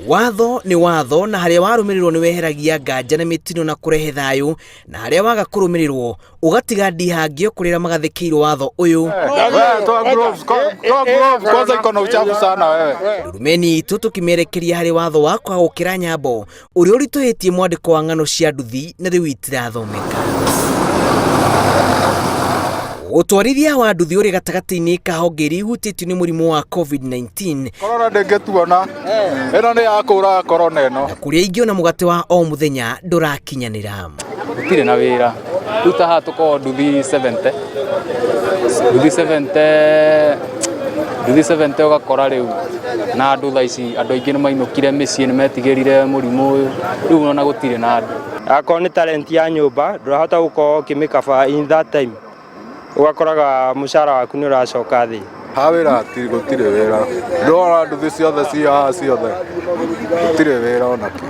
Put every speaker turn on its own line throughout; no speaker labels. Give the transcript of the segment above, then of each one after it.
Watho nĩ watho, na harĩa warũmĩrĩrwo nĩ weheragia nganja na mĩtino na kũrehe thayũ, na harĩa waga kũrũmĩrĩrwo ũgatiga ndihangio kũrĩ arĩa magathĩkĩirwo watho ũyũ.
Wewe, toa gloves, toa gloves kwanza, iko na uchafu sana wewe.
Ndurumeni itũ tũkĩmerekeria harĩ watho wa kwaga gũkĩra nyambo ũrĩa ũritũhĩtie mwandĩko wa ng'ano cia nduthi na rĩu itirathomeka. Ũtwarithia wa nduthi ũrĩ gatagatĩ-inĩ ka honge iria ihutĩtio nĩ mũrimũ wa COVID-19.
Corona ndĩngĩtuona. Ĩno nĩ ya kũraga corona ĩno.
Na kũrĩa ingĩona mũgate wa o mũthenya ndũrakinyanĩra.
Gũtirĩ na wĩra. Rĩu ta haha tũkoragwo nduthi 70, nduthi 70, nduthi 70. Ũgakora rĩu na andũ thaa ici, andũ aingĩ nĩ mainũkire mĩciĩ, nĩ metigĩrire mũrimũ ũyũ. Rĩu ona gũtirĩ na andũ.
Akorwo nĩ talent ya nyũmba, ndũrahota gũkorwo ũkĩmĩkaba in that time, ũgakoraga mũcara waku nĩ ũracoka thĩ.
Ha wĩra gũtirĩ wĩra. Ndĩrona nduthi ciothe ci haha ciothe. Gũtirĩ wĩra ona kĩ.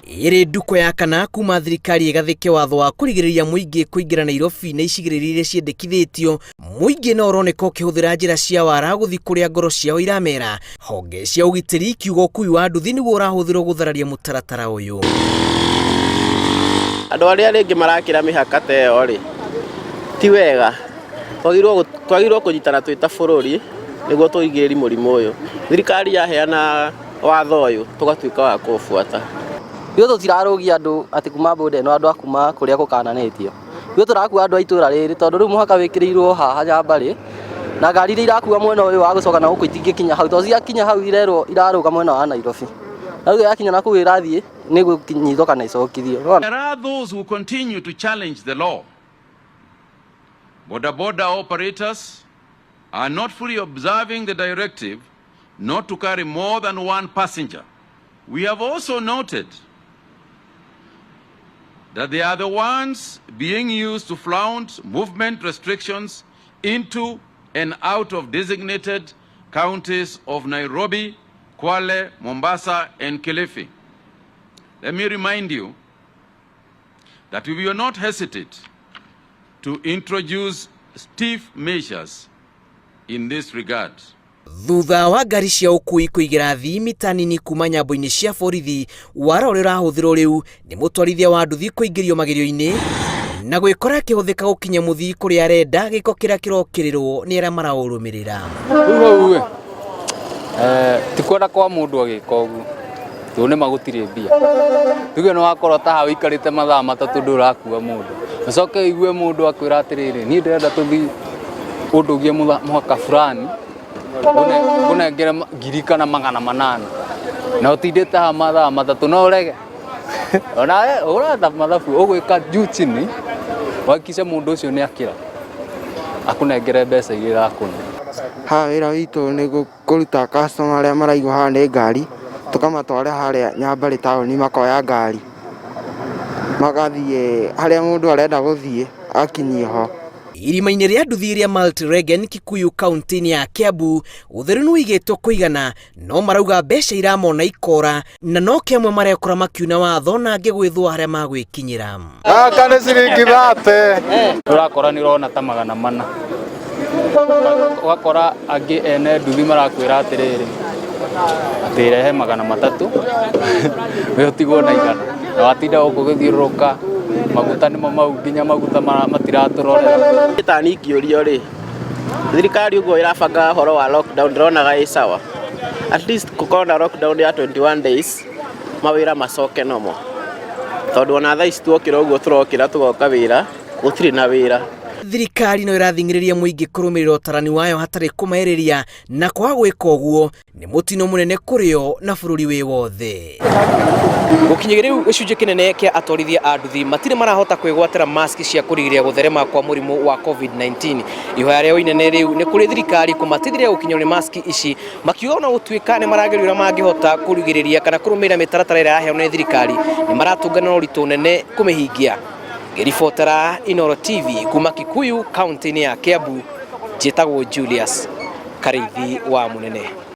Ĩrĩ ndukũ ya kana kuma thirikari ĩgathĩke watho wa kũrigĩrĩria mũingĩ kũingĩra Nairobi na icigĩrĩra iria ciendekithĩtio, mũingĩ no ũroneka ũkĩhũthĩra njĩra cia wara gũthiĩ kũrĩa ngoro ciao iramera. Honge cia ũgitĩri ikiuga ũkui wa nduthi nĩguo ũrahũthĩrwo gũthararia mũtaratara ũyũ.
Andũ arĩa rĩngĩ marakĩra mĩhaka ta ĩyo rĩ, ti wega. Twagĩrĩirwo kũnyitana twĩ ta bũrũri nĩguo tũrigĩrĩrie mũrimũ ũyũ. Thirikari yaheana watho ũyũ, tũgatuĩka wa kũũbuata.
Ithuĩ tũtirarũgia andũ atĩ kuma boda ĩno, andũ a kuma kũrĩa gũkananĩtio. Ithuĩ tũrakua andũ a itũra rĩrĩ, tondũ rĩu mũhaka wĩkĩrĩirwo haha Nyambarĩ, na ngari iria irakua mwena ũyũ wa gũcoka na gũkũ itingĩkinya hau, tondũ ciakinya hau irerwo irarũga mwena wa Nairobi. Na rĩu yakinya na kũu ĩrathiĩ nĩ gũkinyitwo kana icokithio.
There are those who continue to challenge the law. Boda boda operators are not fully observing the directive not to carry more than one passenger. We have also noted that they are the ones being used to flaunt movement restrictions into and out of designated counties of Nairobi, Kwale, Mombasa, and Kilifi. Let me remind you that we will not hesitate to introduce stiff measures in this regard.
Thutha wa ngari cia ũkui kũigĩra thii mita nini kuma nyambo-inĩ cia borithi, wara ũrĩa ũrahũthĩrwo rĩu nĩ mũtwarithia wa nduthi kũingĩrio magerio-inĩ na gwĩkora akĩhũthĩka gũkinya mũthii kũrĩa arenda, gĩko kĩrĩa kĩrokĩrĩrwo nĩ arĩa maraũrũmĩrĩra.
Rĩu hau ĩ, ti kwenda kwa mũndũ agĩka ũguo, tondũ nĩma gũtirĩ mbia. Tuge nĩ wakorwo ta haha ũikarĩte mathaa 3 ndũrakua mũndũ, ũcoke ũigue mũndũ akwĩra atĩrĩrĩ, "Niĩ ndĩrenda tũthiĩ ũndũgie mũhaka fulani, ngũnengere 1800," na ũtindĩte haha mathaa 3, no ũrege? Onawe ũratha mathabu, ũgwĩka juu chini wakice mũndũ ũcio nĩ akĩra akũnengere mbeca iria irakũne.
Haha wĩra witũ nĩ kũruta customer arĩa maraigwo haha nĩ ngari, tũkamatwara harĩa Nyambarĩ taũni, makoya ngari magathiĩ harĩa mũndũ arenda gũthiĩ, akinyio ho.
Irima-inĩ rĩa nduthi rĩa Mount Regen, Kikuyu, kaunti-inĩ ya Kiambu, ũtheru nĩ ũigĩtwo kũigana, no marauga mbeca iramona ikora na no kĩamwe marekora makiuna watho na angĩ gwĩthũa harĩa magwĩkinyĩra.
Gaka nĩ ciringi 30.
Ũrakora nĩ ũrona ta 400, ũgakora angĩ ene nduthi marakwĩra atĩrĩrĩ, atĩ rehe 300, we ũtigwo na 100, na watinda gũkũ gũthiũrũrũka. Maguta nĩmo mau, nginya maguta matiratũrorera.
Ta niĩ ingĩũrio rĩ, thirikari ũguo ĩrabanga ũhoro wa lockdown, ndĩronaga ĩ sawa. At least gũkorwo na lockdown ya 21 days, mawĩra macoke nomo, tondũ ona thaa ici tuokĩra ũguo tũrokĩra tũgoka wĩra, gũtirĩ na wĩra.
Thirikari no ĩrathing'ĩrĩria mũingĩ kũrũmĩrĩra ũtarani wayo hatarĩ kũmaĩrĩria, na kwaga gwĩka ũguo nĩ mũtino mũnene kũrĩ o na bũrũri wĩ wothe. Gũkinyĩria rĩu, gĩcunjĩ kĩnene kĩa atwarithia a nduthi matirĩ marahota kwĩgwatĩra mask cia kũrigĩrĩria gũtherema kwa mũrimũ wa COVID-19. Ihoya rĩao inene rĩu nĩ kũrĩ thirikari kũmateithĩrĩria gũkinyĩrwo nĩ mask ici, makiuga ona gũtuĩka nĩ marageria ũrĩa mangĩhota kũrigĩrĩria kana kũrũmĩrĩra mĩtaratara ĩrĩa yaheanwo nĩ thirikari, nĩ maratũngana na ũritũ nene kũmĩhingia. Ngĩribotera Inooro TV kuma Kikuyu, kaunti-inĩ ya Kiambu, njĩtagwo Julius Kariithi wa Mũnene.